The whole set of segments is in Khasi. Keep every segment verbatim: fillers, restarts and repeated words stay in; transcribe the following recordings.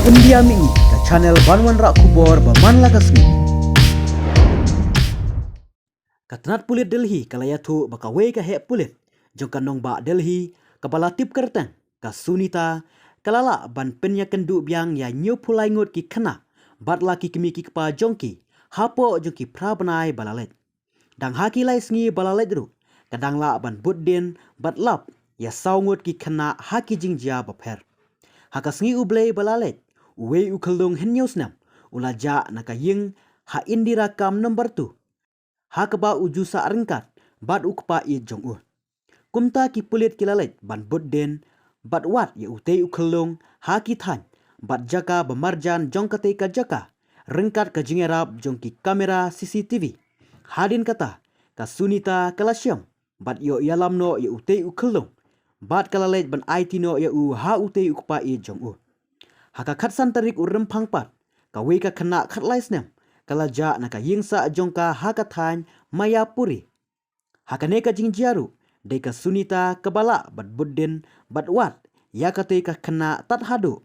India Mihngi, ka channel ban wanrah khubor ba man la ka sngi. Ka tnat pulit Delhi ka la ïathuh ba kawei ka heh pulit jong ka nongbah Delhi kaba la tip kyrteng ka Sunita ka la lah ban pynïakynduh biang ïa hynñiewphew lai ngut ki khynnah bad la ki kmie ki kpa jong ki hapoh jong ki phra bnai ba la leit. Dang ha ki lai sngi ba la leit ruh ka dang lah ban bud dien bad lap ïa saw ngut ki khynnah ha ki jingjia bapher. Ha ka sngi U Blei ba la leit, uwei u khyllung hynñiew snem u la jah na ka ïing ha Indira Camp number two, ha kaba u ju sah ryngkat bad u kpa ïeit jong u. Kumta ki pulit ki la leit ban bud dien bad wad ïa utei u khyllung ha ki thaiñ bad jaka ba marjan jong katei ka jaka, ryngkat ka jingïarap jong ki kamera C C T V. Hadien kata, ka Sunita ka la shem bad ïoh ïalam noh ïa utei u khyllung bad ka la leit ban aiti noh ïa u ha utei u kpa ïeit jong u. Ha ka khatsan tarik u Rymphang pat, kawei ka khynnah khatlai snem ka la jah na ka ïing sah jong ka ha ka thaiñ Mayapuri. Ha kane ka jingjia ruh, dei ka Sunita kaba lah bad bud dien bad wad ïa katei ka khynnah tad haduh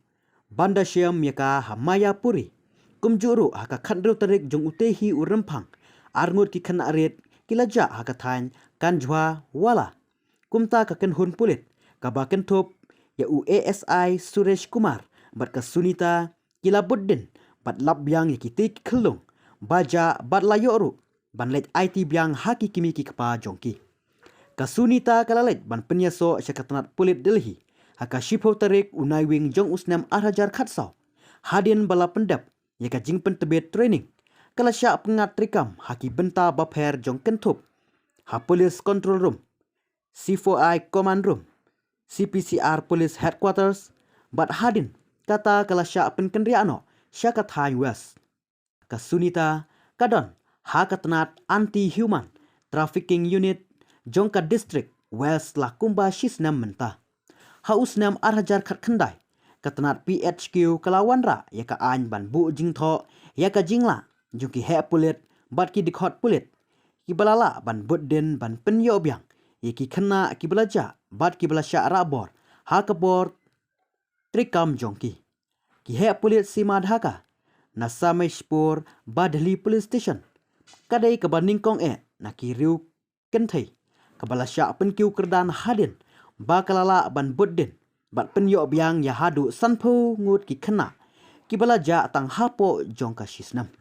ban da shem ïa ka ha Mayapuri. Kumjuh ruh ha ka khathynriew tarik jong utei hi u Rymphang, ar ngut ki khynnah rit ki la jah ha ka thaiñ Kanjhawala. Kumta ka kynhun pulit kaba kynthup ïa u A S I Suresh Kumar bad ka Sunita ki la bud dien bad lap biang ïa kitei ki khyllung ba jah bad la ïoh ruh ban leit aiti biang ha ki kmie ki kpa jong ki. Ka Sunita ka la leit ban pynïasoh sha ka tnat pulit Delhi ha ka shiphew tarik u Naiwieng jong u snem ar hajar khatsaw. Hadien ba la pyndep ïa ka jingpyntbit training, ka la shah pynngat treikam ha ki bynta bapher jong kynthup ha Police Control Room, C four I Command Room, C P C R Police Headquarters, bad hadien kata ka la shah pynkynriah noh sha ka thaiñ West. Ka Sunita ka don ha ka tnat Anti Human Trafficking Unit jong ka District West la kumba shi snem mynta. Ha u snem ar hajar khatkhyndai, ka tnat P H Q ka la wanrah ïa ka aiñ ban buh jingthoh ïa ka jinglah jong ki heh pulit bad ki dkhot pulit kiba la lah ban bud dien ban pynïoh biang ïa ki khynnah kiba la jah bad kiba la shah rah bor ha ka bor treikam jong ki. Ki heh pulit Sima Dhaka na Sameshpur Badhli Police Station ka dei kaba nyngkong eh na ki riew kynthei kaba la shah pynkiew kyrdan hadien ba ka la lah ban bud dien bad pynïoh biang ïa haduh sanphew ngut ki khynnah kiba la jah tang hapoh jong ka shi snem.